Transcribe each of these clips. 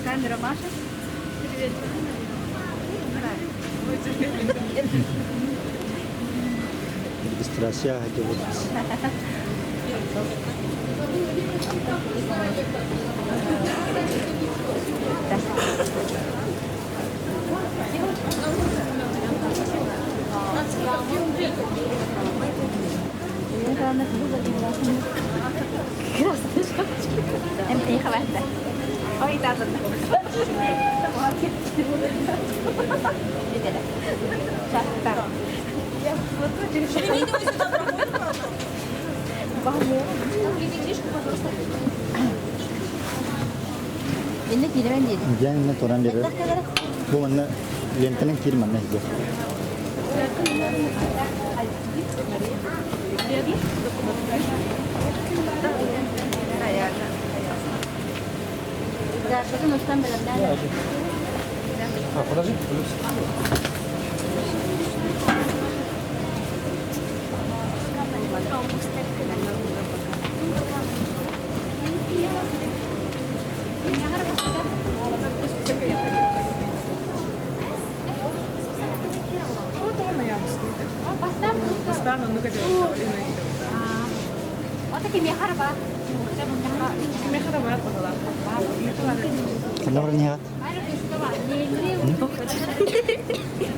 Камера машет. Привет. Регистрация хотелось. Ой, да, да. Инне киирэн диэди. Диэн инне туран берер. Бу манна лентанан киир манна иһгэ. Дашатын устан бэлэмнээн. А, подожди. Ханна баран иһэҕит?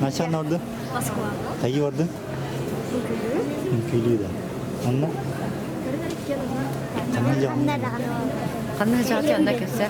Начан ордун? Москва. Хайыы ордун? Үҥкүүлүү да. Онно? Ханна дьоҕун? Ханна сылдьаҕытый онно кэлсэ?